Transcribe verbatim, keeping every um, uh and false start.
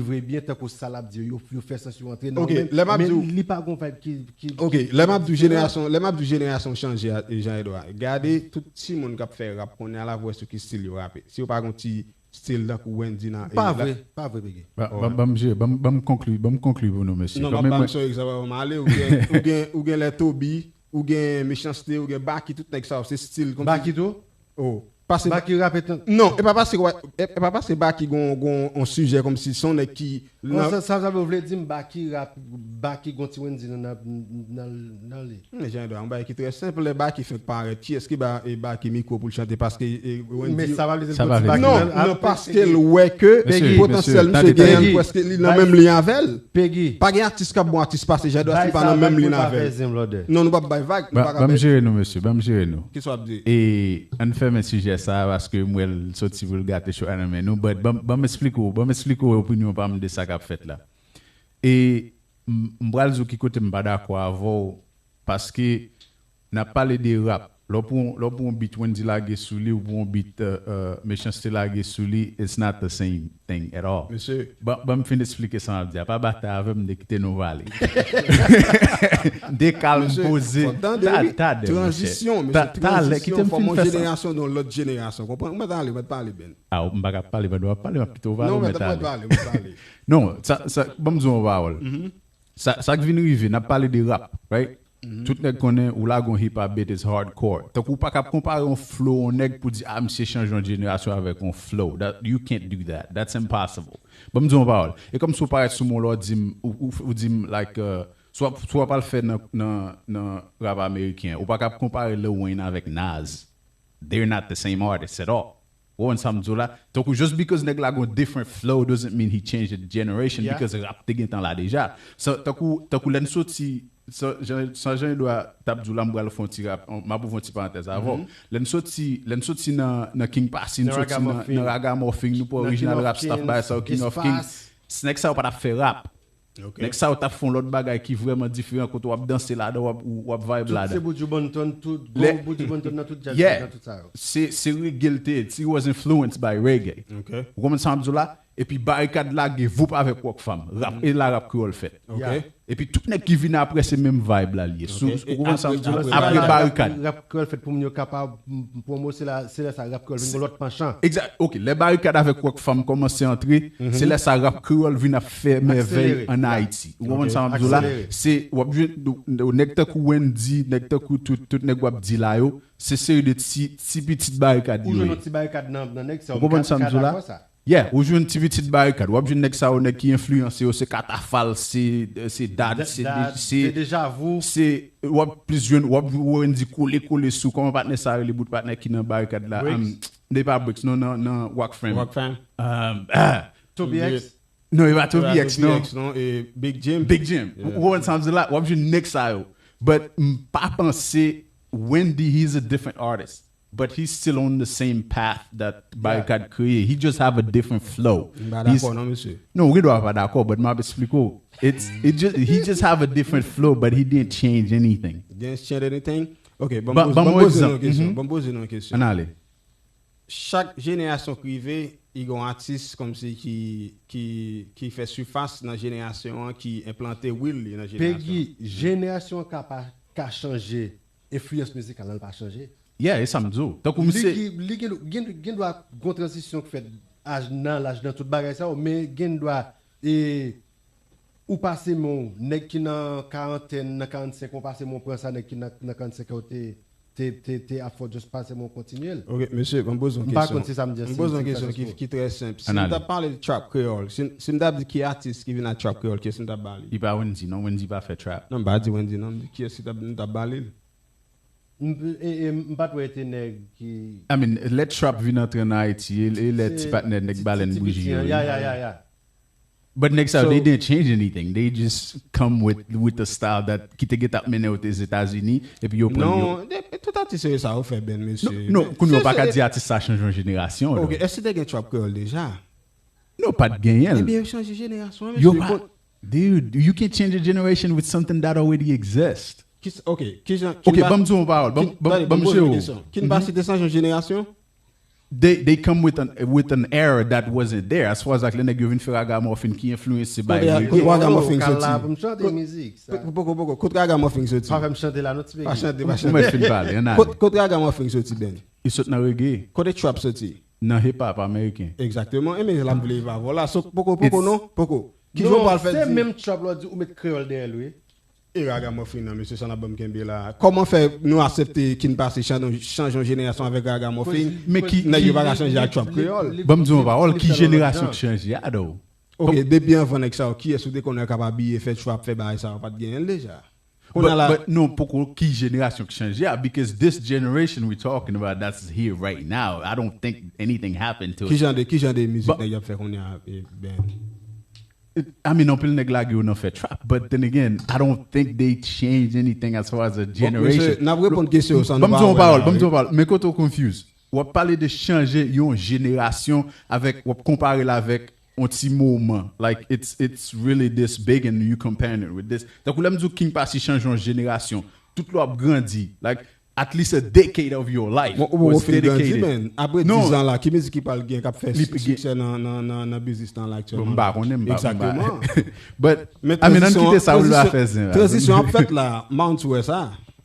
vre byen tankou sa l ap di yo, yo fè sans yo antre nan menm, men li pa gon vibe ki, ki. Ok, lè m ap di w jenerasyon, lè m ap di w jenerasyon chanje, Jean Edouard, gade tout timoun k ap fè rap kounye a la, w wè sou ki stil yo rape. Si yo pa gon ti stil tankou Wendy nan. Pa vre, pa vre, Peggy. Ban m jere, ban m konkli, ban m konkli pou nou, mesye. Non, m ap ba m sou egzanp avan m ale, ou gen, ou gen, ou gen lè Toby, ou gen Mechanste, ou gen Baky, tout nèg sa yo, se stil kòmsi. Baky tou? Oh. Pase Baky rape tan. Non, e pa pase, e pa pase Baky gon, gon on sijè kòmsi se on nèg ki. Sa, sa, sa vle di m Baky rap, Baky gon ti Wendy nan, nan, nan, nan li. Men jan dwa, yon bagay ki trè senp, lè Baky fenk parèt, kiyès ki ba e Baky mikwo pou l chante paske e, Wendy. Men sa pa vle di l gon ti Baky. Non, non, paske l wè ke potansyèl misye genyen, l prèske li nan menm liy avè l. Peggy. Pa gen atis k ap bon atis pase Jadot si l pa nan menm liy avè l. Non, nou p ap bay vag, nou pa ka bay. Ban m jere nou, mesye, ban m jere nou. Kisa w ap di? E ann fèmen sijè sa a, paske m wè l soti pou l gate cho a nan men nou. But ban m, ban m eksplike w, ban m eksplike w opinyon pa m de sa k ap fèt la. E m, m pral di w ki kote m pa dakò avè w, paske n ap pale de rap. Lè w pran, lè w pran yon beat Wendy lage sou li, ou pran yon beat, euh, euh, Mechanste lage sou li, it's not the same thing at all. Mesye. Ban, ban m fin eksplike sa m ap di a. Pa batay avè m, m te kite nou pale. M te kalm, poze. Talè, mesye, tranzisyon, fò m yon jenerasyon nan yon lòt jenerasyon. Konprann? Mwen t ale, mwen t pale, Ben. A, m pa ka pale pandan w ap pale, m ap kite w pale, mwen t ale. Non, mwen t pale, mwen t pale. Non, sa, sa, ban m di w yon pawòl. Sa, sa k vin rive, n ap pale de rap, right? Tout nèg konnen ou lage yon hip hop beat is hardcore. Tankou w pa ka ap konpare yon flow yon nèg pou di, a, misye chanje yon jenerasyon avèk yon flow. That, you can't do that. That's impossible. Ban m di w yon pawòl. E kòmsi w parèt sou mwen lè w di m, ou, ou, ou di m, like, euh, si w ap, si w ap al fè nan, nan, nan rap ameriken, ou pa ka ap konpare Lil Wayne avèk Nas. They're not the same artist at all. Ou konprann sa m di w la? Tankou, just because nèg la gon different flow doesn't mean he changed the generation, because rap te gentan la deja. So, tankou, tankou lè n soti, sa Jean, sa Jean Edouard t ap di w la, m pral fè yon ti rap, m ap ouvri yon ti parantèz avè w. Lè n soti, lè n soti nan, nan King Passy, n soti nan, nan Ragamuffin, nou pran orijinal rap staff, bagay sa yo, King of King. Nèg sa yo pa t ap fè rap. Nèg sa yo t ap fè yon lòt bagay ki vrèman diferan, kote w ap danse ladan, w ap, w ap vibe ladan. Se Buju Banton, tout, gwo Buju Banton nan tout jazz, nan tout sa yo. Se, se reggae l te ye, he was influenced by reggae. Ou konprann sa m ap di w la? Epi Barikad lage, voup avèk Rockfam. Rap, e la rap kreyòl fèt. Epi tout nèg ki vini apre, se menm vibe la li ye. Ou konprann sa m ap di w la? Apre Barikad. Rap kreyòl fèt pou moun yo kapab pwomo, se la, se lè sa rap kreyòl vin gon lòt panchan. Egzak, ok, lè Barikad avèk Rockfam kòmanse antre, se lè sa rap kreyòl vin ap fè mèvèy ann Ayiti. Ou konprann sa m ap di w la? Se, w ap jwenn, nèg tankou Wendy, nèg tankou tout, tout nèg w ap di la yo, se seri de ti, ti pitit Barikad yo ye. Ou jwenn yon ti Barikad nan, nan nèg sa yo, m ka dakò sa. Yeah, ou jwenn ti pitit Barikad. W ap jwenn nèg sa yo, nèg ki enfliyanse yo, se Katafal, se, se Dad, se, se, se, w ap plis jwenn, w ap jwenn Wendy kole kole sou, kòman patnè sa rele bout patnè ki nan Barikad la? Bricks. M, e pa Bricks, non, nan, nan Rock Fam. Rock Fam. Toby X? Non, e pa Toby X, non. Big Jim. Big Jim. Ou konprann sa m di la? W ap jwenn nèg sa yo. But m pa panse Wendy, he's a different artist. But he's still on the same path that Barikad kreye. He just have a different flow. M pa dakò non, mesye. Non, ou gen dwa pa dakò, but m ap eksplike w. It's, it just, he just have a different flow, but he didn't change anything. Didn't change anything? Ok, ban m poze nou yon kesyon. Ban m poze nou yon kesyon. Ann ale. Chak jenerasyon k rive, i gen yon atis kòmsi ki, ki, ki fè sifas nan jenerasyon an, ki enplante wil li nan jenerasyon an. Peggy, jenerasyon an ka pa, ka chanje, enfliyans mizikal lan pa chanje. Yeah, e sa m di w. Tankou misye. Li gen, li gen, gen, gen dwa gon tranzisyon k fèt nan laj, nan tout bagay sa yo, men gen dwa, e, ou pase men w, nèg ki nan karantèn, nan karannsenk, ou pase men w pran sa, nèg ki nan, nan karannsenk an, ou te, te, te, te ap fè w just pase men w kontinye l. Ok, mesye, ban m poze yon kesyon. M pa konn si sa m di an, m poze yon kesyon ki, ki trè senp. Si m t ap pale de trap kreyòl, si, si m t ap di ki atis ki vin ak trap kreyòl, kiyès m t ap ba li? Li pa Wendy, non, Wendy pa fè trap. Non, m pa di Wendy, non, m di kiyès ki t ap, m t ap ba li l. M, e, e, m pa t wè te nèg ki. I mean, lè trap vin antre ann Ayiti, e, e lè ti patnè nèg Balèn Bouji yo. Ya, ya, ya, ya. But nèg sa yo, they didn't change anything. They just come with, with the style that ki te gentan ap mennen yo te Zetazini, epi yo pran yo. Non, tout atis yo sa yo fè, Ben, mesye. Non, non, kounye yo pa ka di atis sa chanje yon jenerasyon, though. Ok, èske te gen trap kreyòl deja? Non, pa t genyen l. Ebyen, yo chanje jenerasyon an, mesye. Yo pa, dude, you can't change a generation with something that already exists. Ki, ok, kijan, ok, ban m di w yon pawòl, ban m, ban m, ban m jere w. King Passy te chanje yon jenerasyon? they they come with an with an era that wasn't there as far as like lè nèg yo vin fè ragamuffin ki enfliyanse by Kote- reggae. kote ragamuffin Ou ka la soti? pou m chante mizik sa. Poko poko poko. Kote ragamuffin soti? Pa fè m chante la non ti Pa begi. chante pa Ou chante. mèt fin pale, ann ale. Kote- Kote ragamuffin soti Ben? Li sot nan reggae, Kote trap soti? Nan hip hop ameriken. Egzakteman. Enben la m vle va vola. So poko poko It's- non? Poko. Kijan w pral fè Se di? Menm trap la di ou met kreyòl dèyè l wi. E ragamuffin nan mesye sa n ap ban m kenbe la. Kòman fè nou aksepte kin pase chanj chanj yon jenerasyon avèk ragamuffin? Men ki- Nèg yo pa ka chanje ak trap kreyòl. Ban m di yon pawòl, ki jenerasyon k chanje a though? Ok, depi anvan nèg sa yo, kiyès ou te konnen k ap abiye fè trap fè bagay sa yo pa t genyen l deja? Kounye a But, la, but non, poko ki jenerasyon k chanje a, because this generation we talking about that's here right now. I don't think anything happened to ki it. jan de ki jan de mizik But- nèg y ap fè kounye a eh, Ben? I mean, anpil nèg lage yo nan fè trap, but then again, I don't think they change anything as far as a Bon, generation. Mesye, n ap reponn kesyon yo san nou Ban m pa di yon wè pawòl, la, ban m di wi. Yon pawòl. Men kote w confuse. W ap pale de chanje yon jenerasyon avèk, w ap konpare l avèk yon ti moman. Like, it's, it's really this big and you comparing it with this. Tankou lè m di w King Passy chanje yon jenerasyon, tout lè w ap grandi, like, at least a decade of your life Bon, ou poko was fin grandi, dedicated. Men apre Non. Diz an la, ki mizik ki pral gen k ap fè Li gen- siksè nan, nan, nan, nan biznis lan la Bon, aktyèlman? m pa konnen, m pa, m pa. Egzakteman. But, Men I mean, ann tranzisyon- kite sa pou l pa tranzisyon- fè zen la. Tranzisyon ap fèt la, Mount wè sa.